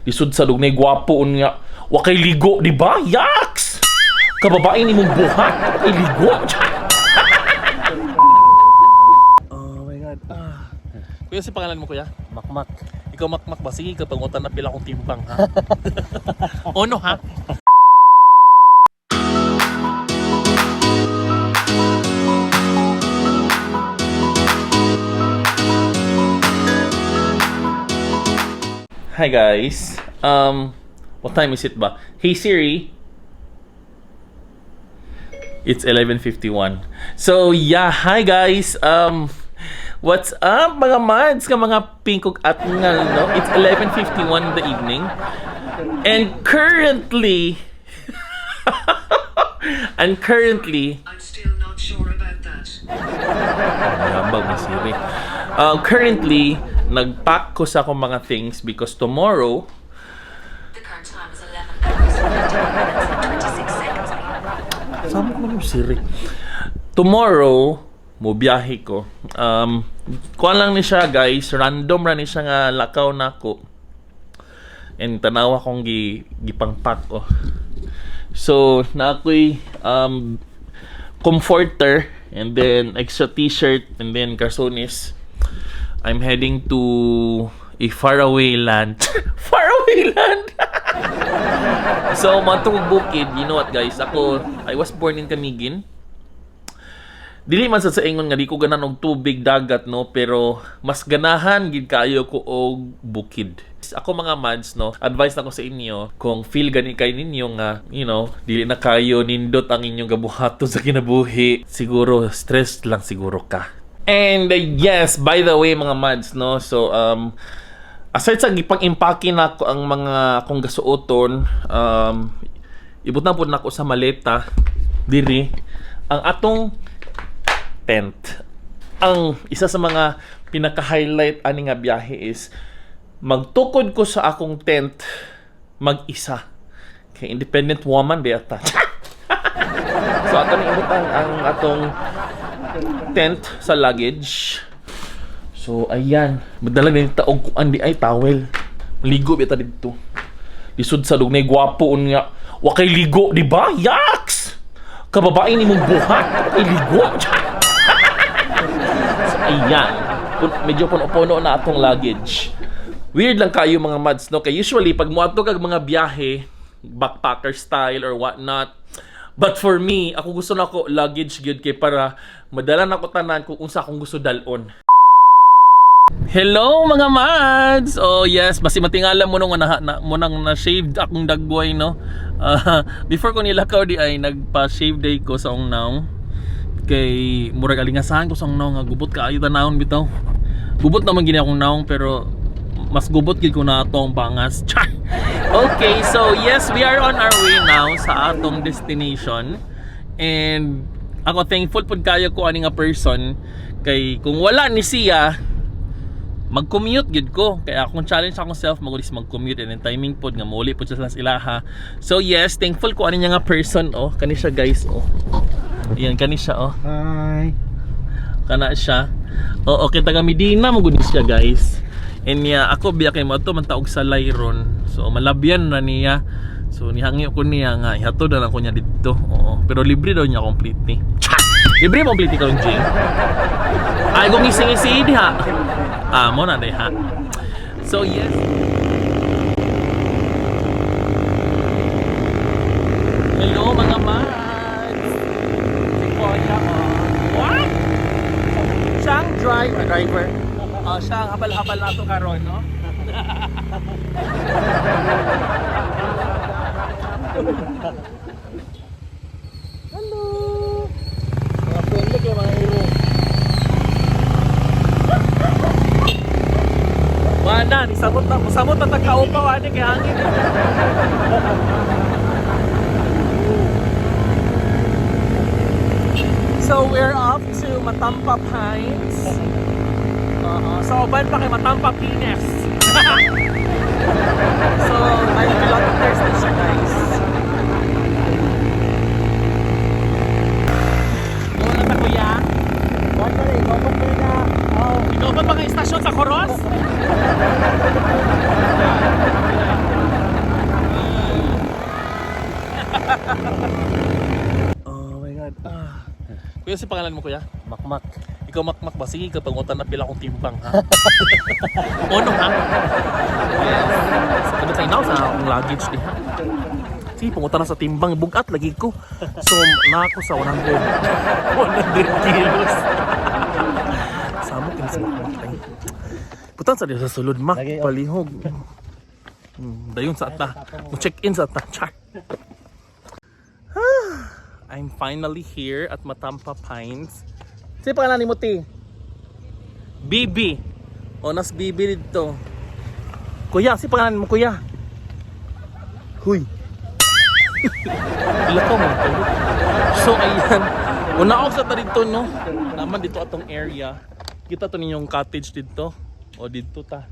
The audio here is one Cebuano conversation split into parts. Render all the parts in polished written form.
Lisod sa dugnay gwapo unya. Wa kay ligo, di ba? Yaks! Kababae ni mong buhat, wa kay ligo. Oh my God. Ah. Kuya, si pangalan mo, kuya? Makmak. Ikaw makmak ba? Sige, kapangutan na pila kong timbang, ha? Ono, ha? Hi guys. What time is it ba? Hey Siri. It's 11:51. So yeah, hi guys. What's up mga mads ka mga pingkog at ngal, no? It's 11:51 in the evening. And currently and currently I'm still not sure about that. Mayabang ni Siri. Currently, nagpack ko sa akong mga things because tomorrow, The current time is 11 hours, 51 minutes and 26 seconds p.m. Sama ko man yung Siri. Tomorrow, mo biyahe ko. Kuan lang ni siya guys, random ra ni siya nga lakaw nako. And tanawa kong gipangpack ko. So, na ako'y comforter and then extra t-shirt and then karsonis. I'm heading to a faraway land. Faraway land! So, matong bukid, you know what guys, ako, I was born in Camiguin. Dili man sa ingon nga di ko ganahan og tubig dagat, no, pero mas ganahan gid kaayo ko og bukid. Ako mga mads, no, advice na ko sa inyo kung feel gani kay ninyo nga, dili na kayo nindot ang inyong gabuhaton sa kinabuhi, siguro stress lang siguro ka. And yes, by the way mga mads, no, so aside sa gipang-impake nako ang mga akong gasuoton, ibutang pud nako sa maleta diri ang atong tent. Ang isa sa mga pinaka-highlight ani nga biyahe is magtukod ko sa akong tent mag-isa. Kay independent woman ba ta. So ato ni ibutang ang atong tent sa luggage. So ayan, madala ni ta og kuan di ay towel. Maligo ba ta didto. Lisod sa dugnay gwapo unya. Wa kay ligo, di ba? Yaks! Kababae ni mong buhat, wa kay ligo. So ayan, medyo puno-puno na atong luggage. Weird lang kayo mga mads, no? Kay usually, pag muadto kag mga biyahe, backpacker style or what not. But for me, ako gusto na ako luggage gyud kay para madala na ko tanan kung unsa akong gusto dalon. Hello mga mads! Oh yes, basi matingala mo nung na, mo nang na-shaved akong dagway, no. Ah, before ko nilakaw di ay nagpa-shave day ko sa akong naong. Kay murag alingasahan ko sa akong naong nga gubot kaayo tanawon bitaw. Gubot naman gini akong naong pero mas gubot gid ko na ato ang bangas. Char! Okay, so yes, we are on our way now sa atong destination. And ako thankful pud kayo ko ani nga person kay kung wala ni siya mag-commute gid ko kaya akong challenge akong self magulis mag-commute and then timing pod nga muli pod siya sa ilaha. So yes, thankful ko ani niya nga person. Oh, kani siya guys, oh. Ayan kani siya, oh. Hi. Kana siya. Oo, okay, taga Medina mo gud ni siya guys. And niya ako biya kay mo ato man taog sa Layron, so malabyan na niya. So nihangyo ko niya nga ihatod na lang ko niya didto. Oo, pero libre daw niya complete ni. Libre mo complete karon, Jing? Ay kung ngisi-ngisi diha. Ah, mo na diha. So yes. Hello mga mads. Si Koya, oh. What? Siya ang driver. Ah, siya ang habal-habal na ito karon, no? Hello! Mga friendly kayo mga hero. Wala, ni samot na, samot na tagkaupaw ani kay hangin. So we're off to Matampa Pines. So uban pa kay Matampa Pines. So 9 kilometers na siya guys. Go na ta kuya. Wala na, ikaw pa na. Oh. Ikaw ba pa kay istasyon sa Coros? Kuya, si pangalan mo, kuya? Makmak. Ikaw makmak ba? Sige, kapangutan na pila akong timbang, ha? Ono, ha? Yes. So, ano tayo now sa akong luggage diha? Sige, pungutan na sa timbang. Bugat lagi ko. So, na ako sa 100. 100 kilos. Samo kini sa makmak tayo. Putan sa diha sa sulod, mak. Lagi, oh. Palihog. Dayon sa ata. Mo check-in sa ata. Char. I'm finally here at Matampa Pines. Sino pangalan ni mo, ti? BB. O, nas BB dito. Kuya, si pangalan mo, kuya? Huy. Lakaw mo. So, ayan. Una ako sa ta dito, no? Naman dito atong area. Kita to ninyong cottage dito. O, dito ta.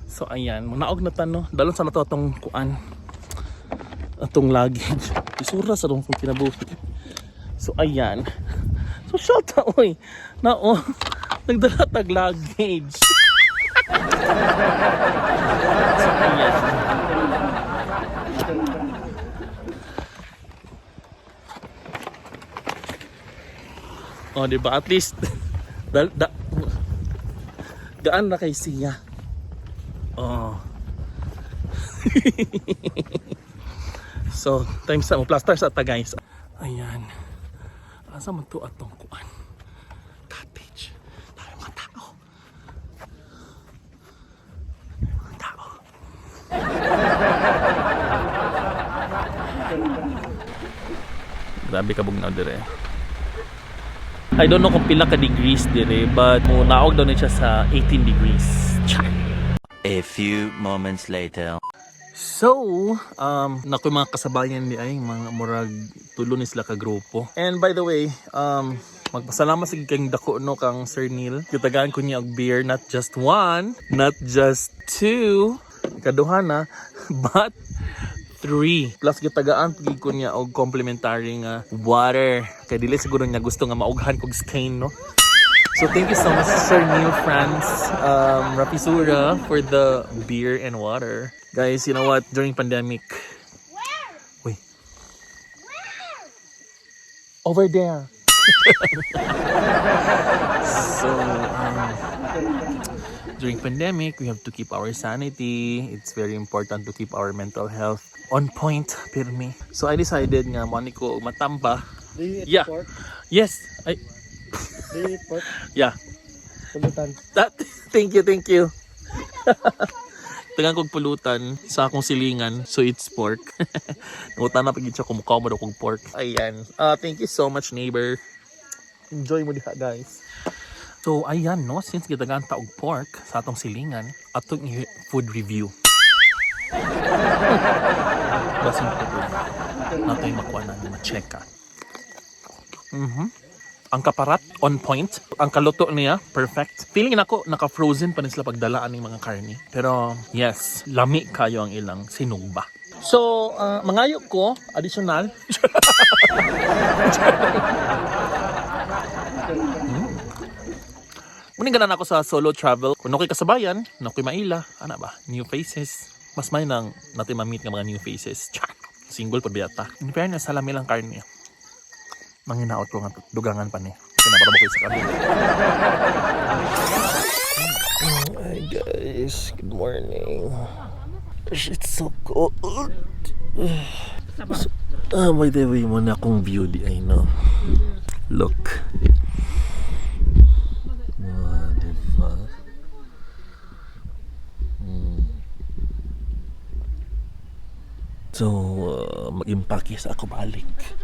So, ayan. Manaog na ta, no? Dalon sa na to atong kuan. Atong luggage. Isura sa dong kung kinabuhi. So, ayan. So, shout out, oy. Nao, nagdala tag luggage. So, ayan. Oh, di ba? At least, dal, da, gaan na kay siya. Oh. So, times sa mo plaster sa ta, guys. Ayan. Asa man to atong kuan? Cottage. Dami mga tao. Dami mga tao. Grabe ka bugnaw dire. I don't know kung pila ka degrees dire, but mo naog daw ni siya sa 18 degrees. Char. A few moments later. So, naku mga kasabayan ni ay mga murag tulo ni sila ka grupo. And by the way, magpasalamat sa kang dako no kang Sir Neil. Gitagaan ko niya og beer, not just one, not just two, kaduha na, but three. Plus gitagaan pagid ko niya og complimentary nga water. Kay dili siguro niya gusto nga maughan kog stain no. So thank you so much, Sir Neil Franz Rapisura, for the beer and water. Guys, you know what? During pandemic, wait, over there. So during pandemic, we have to keep our sanity. It's very important to keep our mental health on point, pirmi. So I decided nga mo ni ko matamba. Do you eat Yeah. pork? Yes, I Do you eat pork? Yeah. Pulutan. That, thank you, thank you. Tagang kog pulutan sa akong silingan, so it's pork. Ngutan na pagid siya kumukha mo daw kog pork. Ayan. Ah, thank you so much, neighbor. Enjoy mo diha, guys. So, ayan, no? Since gitagaan ta og pork sa atong silingan, atong food review. Basin ko natoy makuha na ma-check. Ang kaparat, on point. Ang kaluto niya, perfect. Feeling nako naka-frozen pa ni sila pagdala aning mga karne. Pero yes, lami kayo ang ilang sinugba. So, mangayo ko, additional. Muning ganan ako sa solo travel. Kung ako'y kasabayan, kung ako'y maila, ana ba, new faces. Mas may nang natin ma-meet ng mga new faces. Char! Single pa biyata. In fairness, salami lang karne. Manginaot ko nga dugangan pa ni. Pinapara mo ko sa kabila. Hi guys, good morning. It's so cold. So, by the way, mo na akong view di ay no. Look. Ah, diba? So, mag-impake sa ako balik.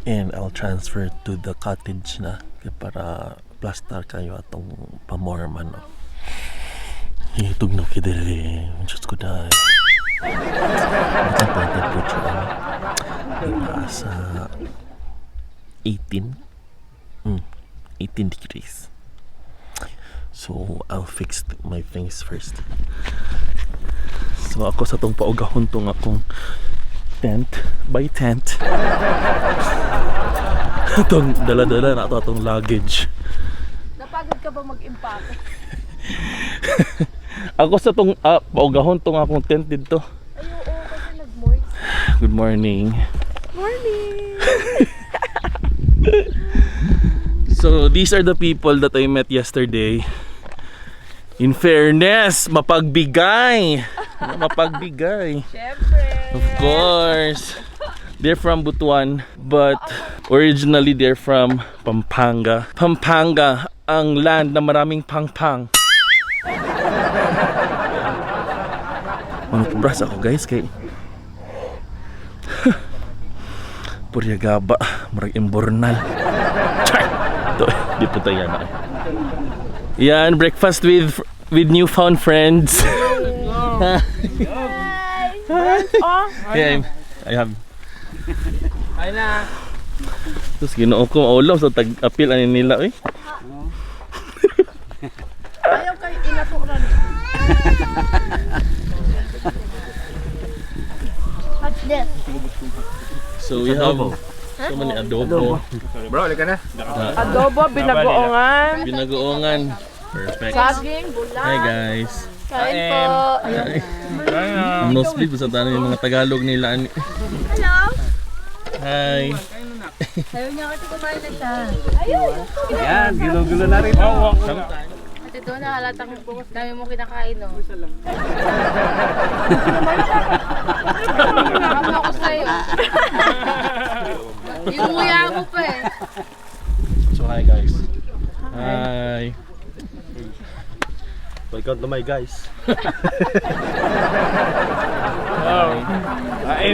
And I'll transfer to the cottage na kay para plaster kayo atong pamorman. No? Hitugnaw kay diri. Diyos ko dahil. Ang pa temperature ano? Nasa 18. 18 degrees. So, I'll fix my things first. So, ako sa tong paugahon tong akong tent by tent. Itong dala-dala na ito atong luggage. Napagod ka ba mag-impake? Ako sa tong paugahon tong akong tent dito. Ay, oo, kasi nag-moist. Good morning. Morning! So these are the people that I met yesterday. In fairness, mapagbigay. Mapagbigay. Siyempre. Of course. They're from Butuan, but originally they're from Pampanga. Pampanga, ang land na maraming pangpang. Manutubras ako, guys, kay Puryagaba, murag imbornal. Char! Ito, di po tayo na. Yan, breakfast with newfound friends. Yeah, I have. Ay na. Tapos ginoo ko, maulam sa tag-apil ani nila eh. Ayaw kayo inaturan. What's this? So we have so many adobo. Bro, halika na. Adobo, binagoongan, Binagoongan. Perfect. Saging, bulan. Hi, guys. Kain po. Nosebleed sa tanan yung mga Tagalog nila. Hello? Hi. Ayaw niya kasi kumain na siya. Yan, gulo-gulo na rin. Ate Donna, halatang dami mo kinakain, no? Nakama ako sa'yo. Yung nguya mo pa eh. So hi, guys. Hi. Welcome to my guys. Hi.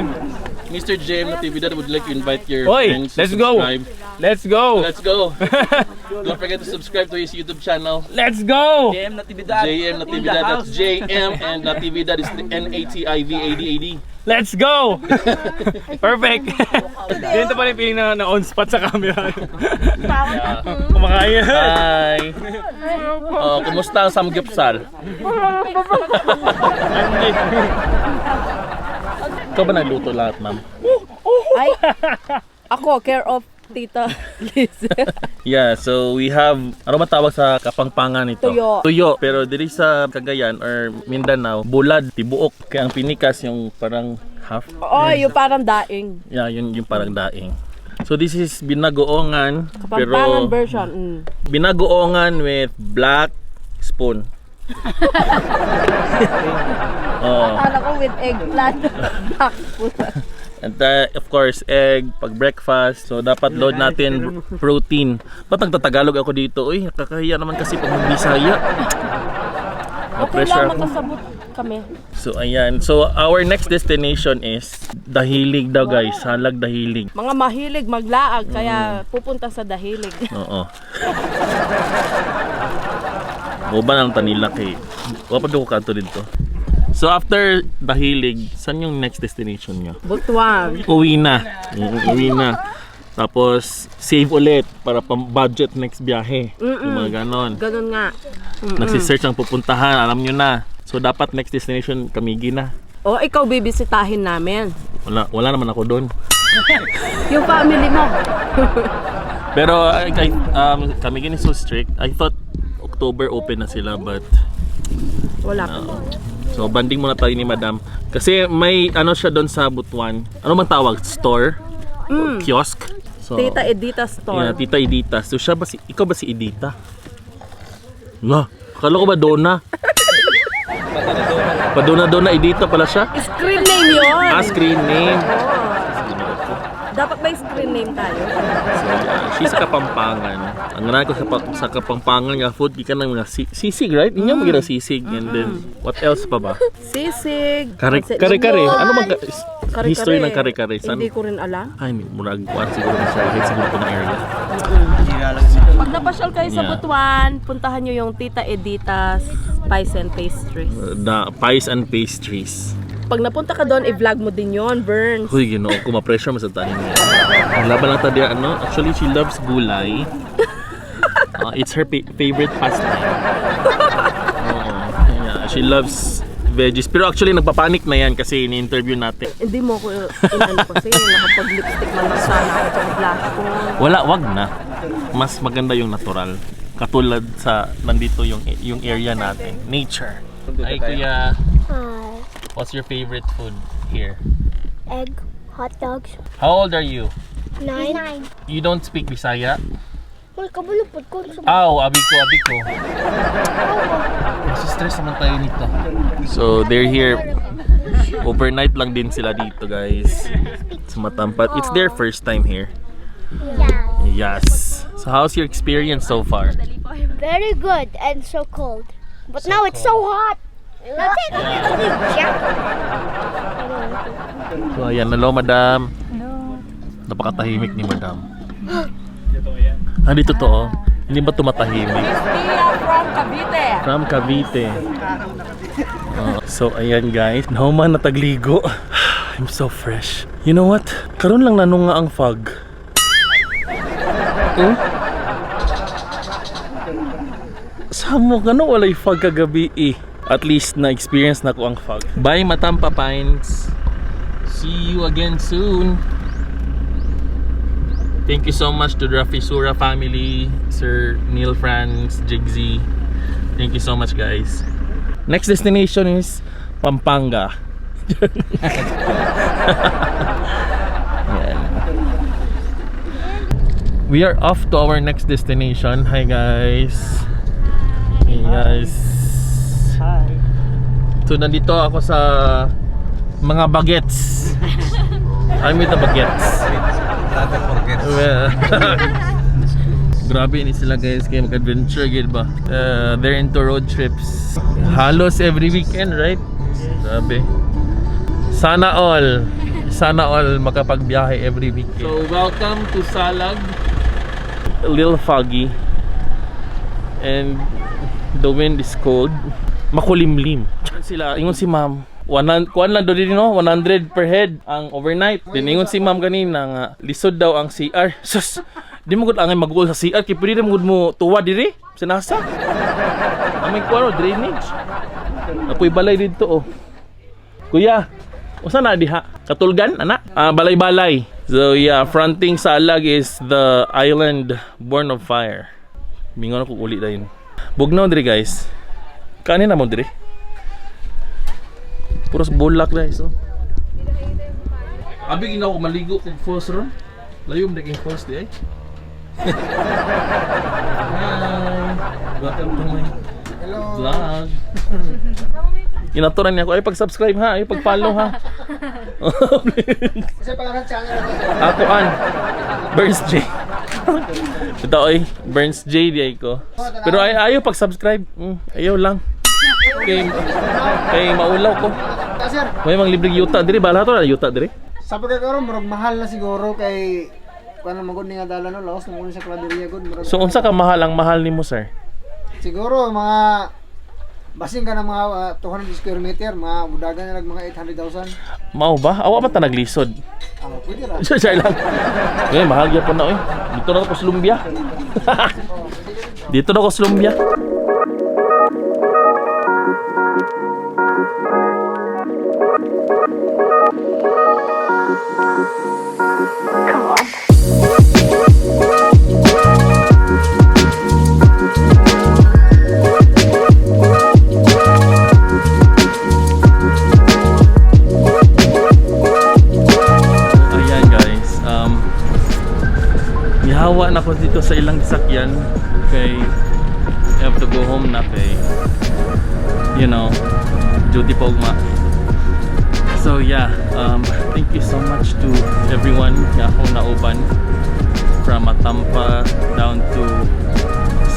Mr. JM Natividad would like to invite your Oy, friends to let's go. subscribe. Let's go! Let's go. Don't forget to subscribe to his YouTube channel. Let's go! JM Natividad. That's JM and Natividad is Natividad. Let's go! Perfect! Ganito pala yung feeling na on spot sa camera. Kumakain. Hi! Oh, kumusta ang samgyupsal? Ikaw ba nagluto lahat, ma'am? Ay, ako, care of Tita Liz. Yeah, so we have, ano ba tawag sa Kapampangan nito? Tuyo. Tuyo. Pero diri sa Cagayan or Mindanao, bulad, tibuok. Kaya ang pinikas yung parang half. Oo, yung parang daing. Yeah, yun yung parang daing. So this is binagoongan, pero Kapampangan version. Binagoongan with black spoon. Oh. Akala ko with eggplant. Black spoon. And of course, egg, pag breakfast. So, dapat load natin protein. Ba't nagtatagalog ako dito? Uy, nakakahiya naman kasi pag magbisaya. Okay Ma-pressure lang, ako. makasabot kami. So, ayan. So, our next destination is Dahilig daw, guys. Halag Dahilig. Mga mahilig maglaag, kaya pupunta sa Dahilig. Oo. Boba ng tanila kay. Wa pa ko kanto dito. So after Dahilig, saan yung next destination nyo? Butuan. Uwi na. Uwi na. Tapos save ulit para pang budget next biyahe. Yung mga ganon. Ganun nga. Nagsisearch ang pupuntahan, alam nyo na. So dapat next destination Camiguin na. O, ikaw bibisitahin namin. Wala, wala naman ako doon. Yung family mo. Pero Camiguin is so strict. I thought October open na sila, but Wala pa. So banding muna tayo ni Madam. Kasi may ano siya doon sa Butuan. Ano man tawag? Store? Or kiosk? So, Tita Edita Store. Yeah, Tita Edita. So siya ba si ikaw ba si Edita? Nga, akala ko ba Donna? Padona Donna Edita pala siya? Screen name yun. Ah, screen name. Dapat may screen name tayo. So, yeah, she's Kapampangan. Ang ganahan ko sa Kapampangan nga food, gikan ng mga sisig, right? Inyo mm. Sisig. And then, what else pa ba? Sisig. Kare Pancit kare kare. lubon. Ano bang Kare-kare. history ng kare-kare? San? Hindi ko rin alam. Ay, murag kuan siguro sa lahi siguro ko ng area. Pag napasyal kayo sa Butuan, puntahan nyo yung Tita Edita's Pies and Pastries. The pies and pastries. Pag napunta ka doon, i-vlog mo din yon, Burns. Huy, ginoo ko, ma-pressure mo sa tanin niya. Ang laban lang tadi, ano? Actually, she loves gulay. It's her favorite pastime. Oo. Yeah, she loves veggies. Pero actually, nagpapanik na yan kasi ini-interview natin. Hindi mo ako inano kasi, nakapag-lipstick man lang sana ako tsaka blush ko. Wala, wag na. Mas maganda yung natural. Katulad sa nandito yung area natin. Nature. Ay, kuya. Hi. What's your favorite food here? Egg, hot dogs. How old are you? 9. 9. You don't speak Bisaya? Uy, kabalo pod ko sa Aw, abi ko, abi ko. Stress naman tayo nito. So, they're here. Overnight lang din sila dito, guys. Sa Matampa. It's their first time here. Yeah. Yes. So, how's your experience so far? Very good and so cold. But now it's so hot. That's it. Yeah. So, ayan. Hello, madam. Hello. Napakatahimik ni madam. Ah, di totoo. Hindi ba tumatahimik? Pia from Cavite. From Cavite. Oh, so, ayan guys. Nahuman na tagligo. I'm so fresh. You know what? Karon lang nanunga ang fog. Oh? Samo ka no, walay fog kagabi eh. At least na-experience na ko ang fog. Bye, Matampa Pines. See you again soon. Thank you so much to the Rafisura family, Sir Neil Franz, Jigsy. Thank you so much, guys. Next destination is Pampanga. Ayan. We are off to our next destination. Hi, guys. Hey, guys. Hi. So, nandito ako sa mga bagets. I'm with the bagets. Never forget. Well, grabe ni sila guys kay mag-adventure gid ba. They're into road trips. Halos every weekend, right? Grabe. Sana all. Sana all makapagbiyahe every weekend. So, welcome to Salag. A little foggy. And the wind is cold. Makulimlim. Sila, ingon si ma'am, 100, kuan lang do din no, 100 per head ang overnight. Din ingon si ma'am ganina nga lisod daw ang CR. Sus, di mo gud angay mag sa CR kay pwede mo gud mo tuwa diri sa nasa. Aming kuan oh, drainage. Ako'y balay didto oh. Kuya, usa na diha? Katulgan ana? Ah, balay-balay. So yeah, fronting Salag is the island born of fire. Mingon ako uli dayon. Bugnaw diri guys. Kanin na mo diri. Puros bulak guys oh. Abi gina ako maligo kung falls ron. Layo mo king falls di ay. Hi. Welcome to my vlog. Inaturan niya ako ay pag-subscribe ha, ay pag-follow ha. Kasi parang channel ako. Ako an Burns J. Ito ay Burns J di ay ko. Pero ay ayaw pag-subscribe. Ayaw lang. Kay maulaw ko. Ah, sir, May mga libreng yuta diri bala to na yuta diri. sa pagkakaroon, murag mahal na siguro kay kuan man gud ni nga dala no, laos na gud sa Claveria gud murag. So unsa ka mahal ang mahal nimo sir? Siguro mga basin ka ng mga 200 square meter, mga budagan na mga 800,000. Mao ba? Awa man ta naglisod. Ah, pwede ra. Sure lang. Eh, mahal gyapon na oy. Dito na ako sa Lumbia. Dito na ako sa Lumbia. Ayan guys, nihawa na ko dito sa ilang sakyan kay I have to go home na kay duty pa ugma. So yeah, thank you so much to everyone nga akong nauban from Matampa down to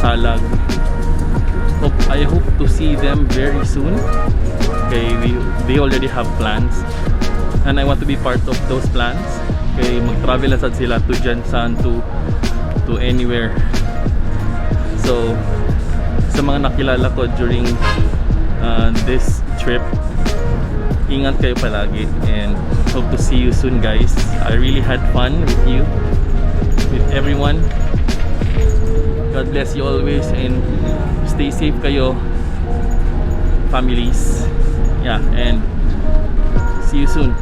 Salag. I hope to see them very soon. Okay, they already have plans and I want to be part of those plans. Okay, mag-travel na sad sila to Jensan, to anywhere. So, sa mga nakilala ko during this trip, ingat kayo palagi and hope to see you soon guys. I really had fun with you, with everyone. God bless you always and stay safe kayo, families. Yeah, and see you soon.